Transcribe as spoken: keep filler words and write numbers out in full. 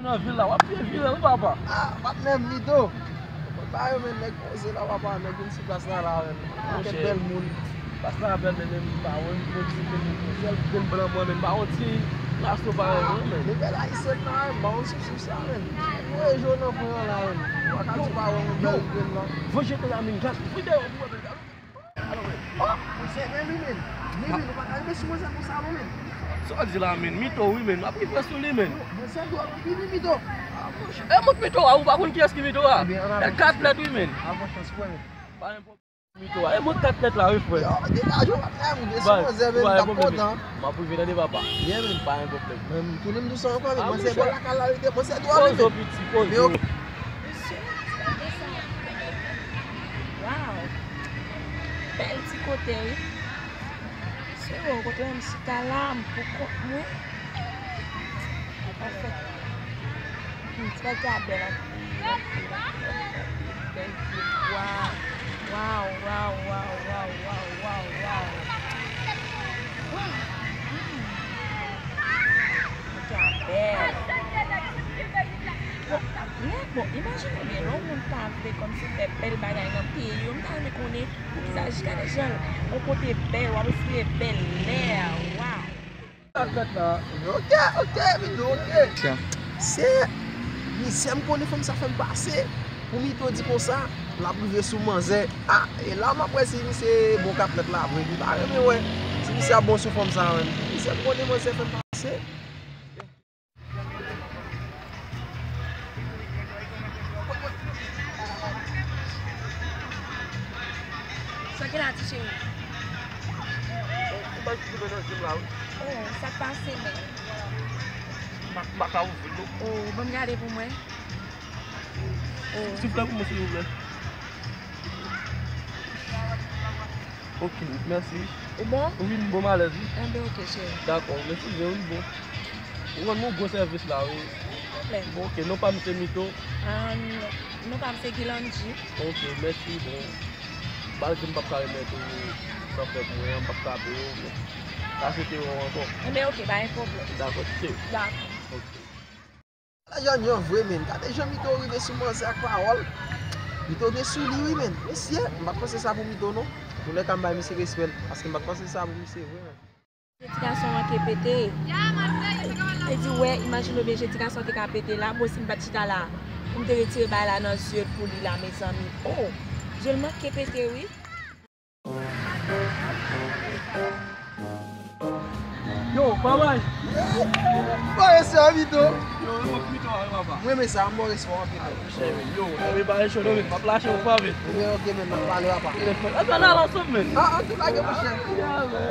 Nan vil la, w ap byen vire wi papa. Ah, patnè m, Mito. Mwen pa yo, men nèg poze la, papa, nèg vin sou plas la, la, men. Pakèt bèl moun. Plas la bèl, men menm pa wè m konn ti moun, sèl grenn blan mwen, men pa yon ti raso parèy mwen, men. Li bèl ayisyen la, men, ba yon sou sou sa, men. Voye jo nan pwen an la, men. Ou pa ka di pa wè yon bèl grenn la. Voye jete la, men, gad, vide yo pou wè, men, gad. Oh, mwen sèvi li, men. Li, men, ou pa ka rive sou mwen, se konsa, non, men. Sa w di la, men, Mito, wi, men, m ap rive sou li, men. Mwen sèvi w ap vini, Mito. E mwen Mito a, ou pa konn kiyès ki Mito a? E kat nèt, wi, men. Avan chans, frè, men. Pa gen pwoblèm, Mito a. E mwen kat nèt la, wi, frè. Yo, degaje w, patnè m, ou gen sou manzè, men, m t ap kontan. M ap rive tande papa. Yeah, men. Pa gen pwoblèm. Men, tounen m dousan ankò, men, mwen sèvi w lakay la, wi, mwen sèvi w, men. Poze w, piti, poze w. Mesye, gade sa. Wow! Bèl ti kote, wi. Mesye, o, kote m chita la, m pou kont mwen. Anfèt, hmm, ti bagay sa bèl anpil, anpil, anpil, anpil, anpil. Bèl vye bwa. Wow, wow, wow. Wow, hmm. Bagay sa bèl. Bon, lè, bon, imajine w byen, lè yon moun ta vle kòmsi fè bèl bagay nan peyi yo, m ta renmen konnen poukisa jiskadejan yon kote bèl, w ap respire bèl lè a, waw. Kat nèt la. Ok, ok, Mito, ok. Se mizè m konnen fanm sa fè m pase. Pou Mito di konsa, l ap rive sou manzè. Ah, e la m ap wè si misye bon kat nèt la vre. M ta renmen wè si misye ap bon sou fanm sa menm. Mizè m konnen manzè fè m pase. Sa ki la, ti cheri? Ou bay ti nan jem la, wi. Oh, sa k pase menm? M pa ka ouvri l, non. Oh, ban m gade pou mwen. Oh. Silvouplè, pou mwen, silvouplè. Ok, mèsi. Ou bon? Wi, m bon, m alèz, wi. Enben, ok, cheri. Dakò, mèsi, wi, m bon. Ou rann mwen gwo sèvis la, wi. Pwoblèm. Bon, ok, non pa m se Mito. Ah, non. Non pa m se Guilandji. Ok, mèsi, bon. Malgre m p ap ka remèt ou san fè pou mwen an, m p ap ka peye w, men m ka swete wè w ankò. Enben, ok, pa gen pwoblèm. Dakò, ti cheri. Dakò. Ok. Ala jan nyan vre, men. Gade jan Mito rive sou manzè ak pawòl. Mito gen sou li, wi, men. Mesye, m pa t panse sa pou Mito, non. Antoulèka, m bay misye respè l, paske m pa t panse sa pou misye vre, men. Je ti gason an manke pete. Li di, wè, imajine w byen, je ti gason te ka pete la. Bon, si m pa t chita la, pou m te retire bagay la nan zye l pou li la, mezanmi. Oh, zye l manke pete, wi. Yo, babay. Mwen se Mito. Yo, mwen Mito a, papa. Mwen, men sa, m bon respè anpil. Yo, e pa e cho, men, m ap lache ou pa vin. Mwen, ok, men, n ap pale, papa. Telefòn. Ann al ansanm, men. Ah, an tou lage, monchè. Ya, men.